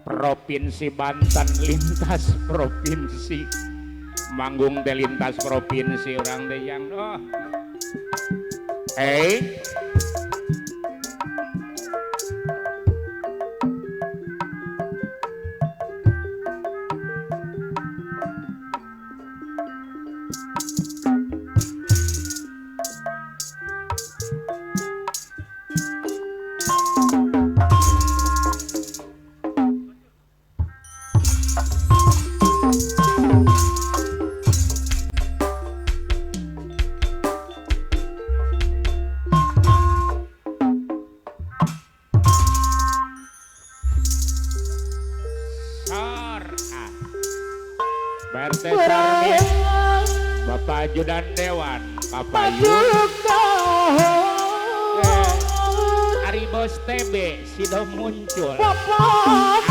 Provinsi Banten lintas provinsi manggung teh lintas provinsi urang teh yang oh. Bapak Ajudan Dewan Papayun Ari Bos TB sido muncul Bapak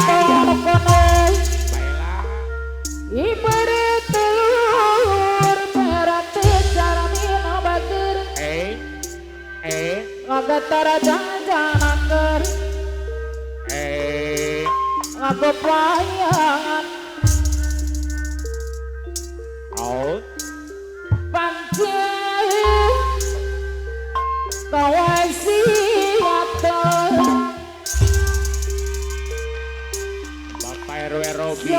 RW Robi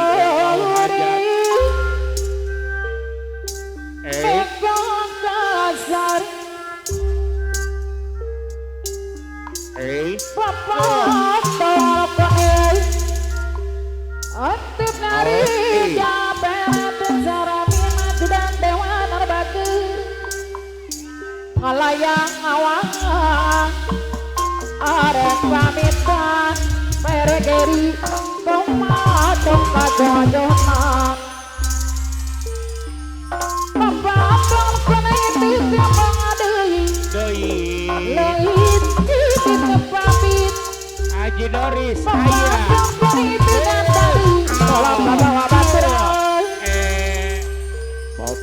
hajat Ngalayang awang arek pamitan peregeri tomatong kajojonan papatong kene titiang deui deui leuit titip pamit Haji Doris aya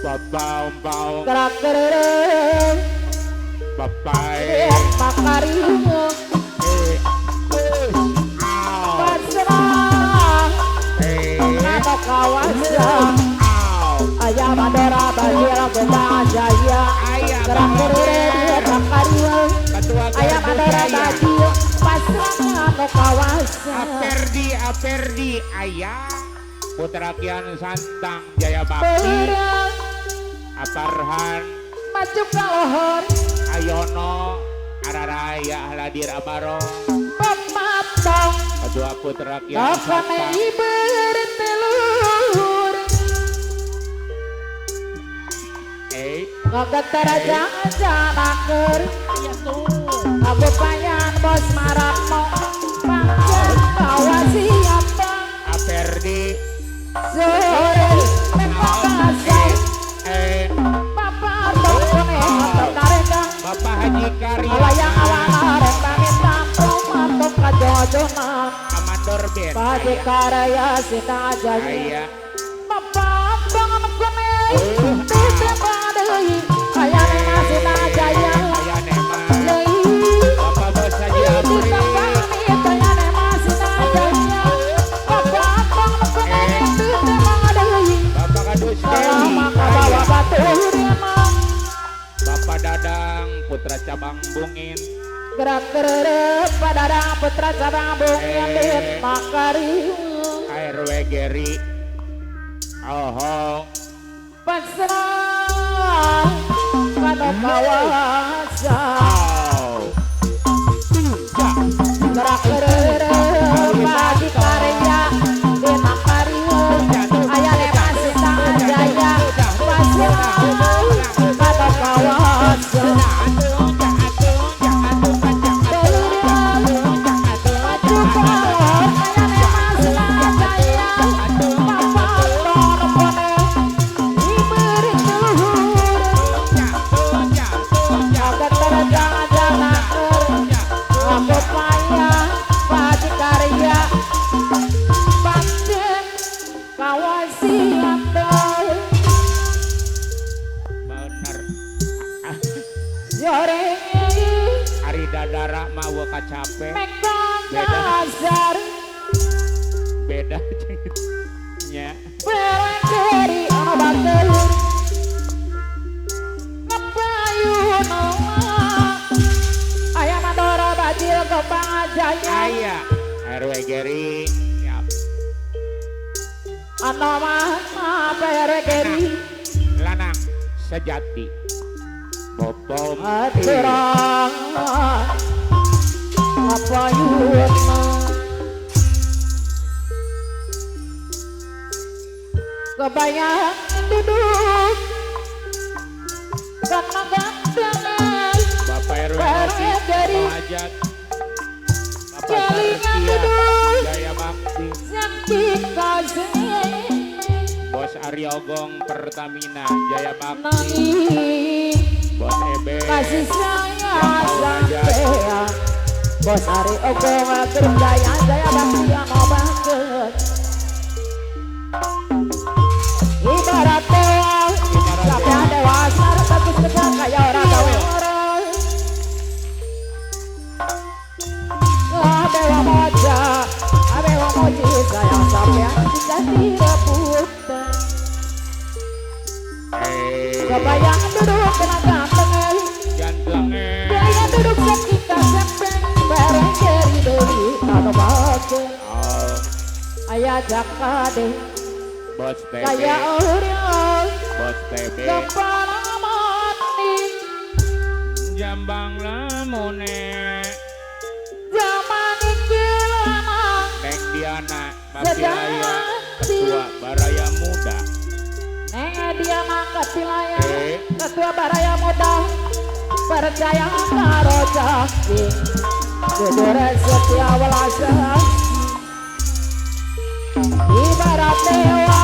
bapak baung baung gerak gerereng bapak makarimu pasrah atau kawasan ayah madora bajira gota jaya gerak gerereng makarimu ayah madora bajira pasrah atau kawasan Aperdi Aperdi ayah Putra Kian Santang Jaya Bakti Aparhan maju kalohor Ayono Araraya Hadir Amaro Pematong Kedua Putra Kian Santang bertelur Ngagetara jangan-janaker Abu payan bos marakmo Pancen bawa siapa Aperdi Sore mekokasar Bapak Haji Karya Alayang awang arek pamit tampung matuk kajojonan Amandor Ben Haji Karya Sita Jaya Bapak bangun kene titip deui aya nema Sita Jaya aya nema Bapak Bos Haji Amri aya nema Sita Jaya Bapak bangun kene titip deui Bapak Kadus Dewi Bapak Dadang Putra Cabang Bungin gerak gererep Dadang Putra Cabang Bungin makari ARW Geri oh pasrah kano kawasa gerak gererep pagi karya di makari aya lema Sita Jaya pasrah kano kawasa Ari dadara mah wa kacape. Beda nya. Berangkeri ana batur. Ngepayuna. Aya mandora bajil kembang jaya. Aya RW Geri. Siap. Ana mah RW Geri. Lanang sejati. Bopom. Aturang. Ngepayuna. Kebayang duduk karena ganteng Bapak RW Geri Hajat Bapak jalingan duduk Jaya Bakti cantik kasih Bos Aryogong Pertamina Jaya Bakti nangis Bos Ebe kasih sayang sampean Bos Aryogong Jaya Jaya Bakti ano banget ibarat dewa, sampai dewasa bagus kerja kaya orang gawe orang. Dewa moja, dewa moji sayang sampai tidak direbutan. Kebayang duduk kena ganteng, gaya duduk sekitar sempeng, bareng kiri beli atau bagus. Ayah jaka deh. Bos TB kaya orang Bos TB kepala mati Jambang lamune zaman iki lanang Neng Diana Kapilaya Ketua Baraya Muda Neng Diana Kapilaya Ketua Baraya Muda percaya karo jaki jujur setia welasa ibarat dewa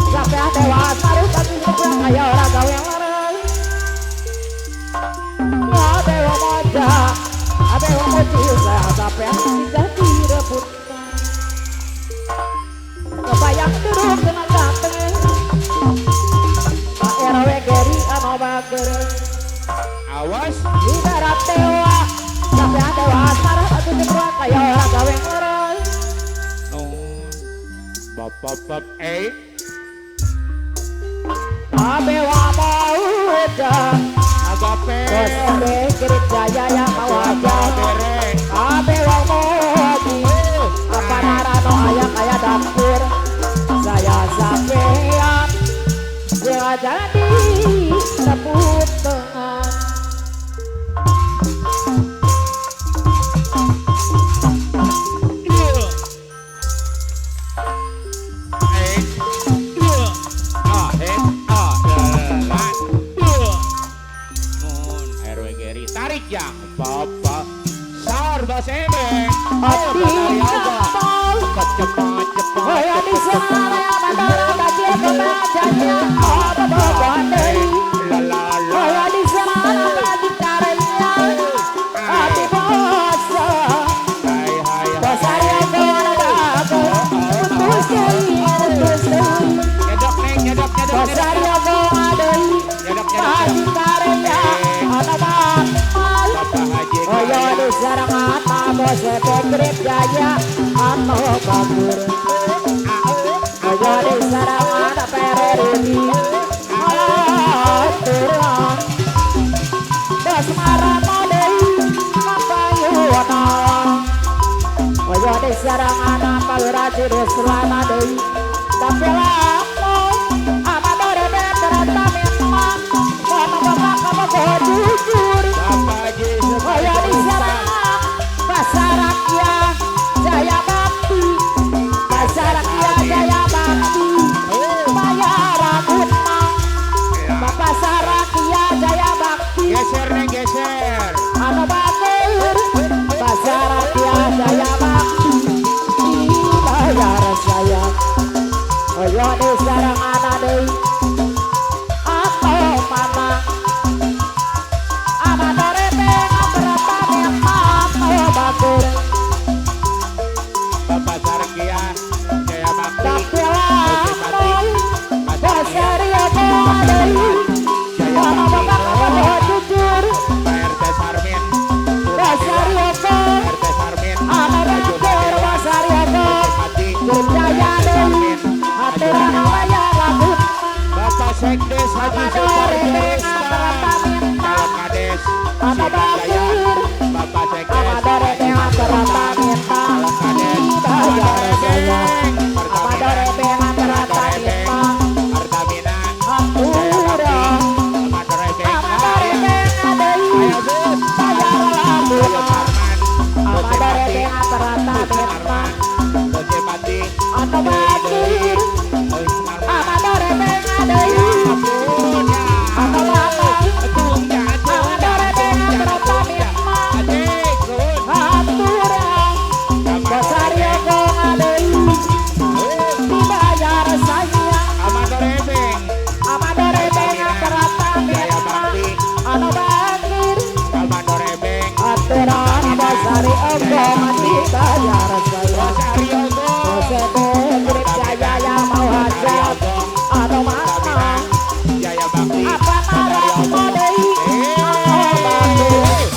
sampai dewasa harus tapi sebelah kaya orang gawe larang dewa moja dewa moji saya sampai tidak direbut kebayang duduk kena ganteng Pak RW Geri ano bager awas ibarat dewa sampai dewasa harus tapi sebelah kaya orang gawe larang Bapak Abewa mauja Agape Bos Ebe Jaya yang mau aja Abewa moji Kepanarano ayah kaya dapur saya sampean jangan jadi tepuk tengah. Yang Bapak Sar Bos Ebe Bos Ebe Jaya ano bagur kaya di sarangan pererudi aturan Bos Marano deui mapayuna kaya di sarangan paluraji deslana deui tapi lamun amadore betertamina kono bapak kamu jujur kaya di sarangan Pasarakia Jaya Bakti Pasarakia Jaya Bakti bayar guna Bapak Sarakia Jaya Bakti geser neng geser anu batur Pasarakia Jaya Bakti bayar saya kaya di Sekdes Haji Suparjo Rustam, calon Kades Sirnajaya, Bapak Sekdes Haji Suparjo Rustam, calon Kades Pertamina, Pertamina, Pertamina, Jaya Bakti, Amadorebeng, Ayo Gus, Ayo Parman, Bojepati, Parman, Bojepati, Deui, Oi Parman, Jaya Bakti,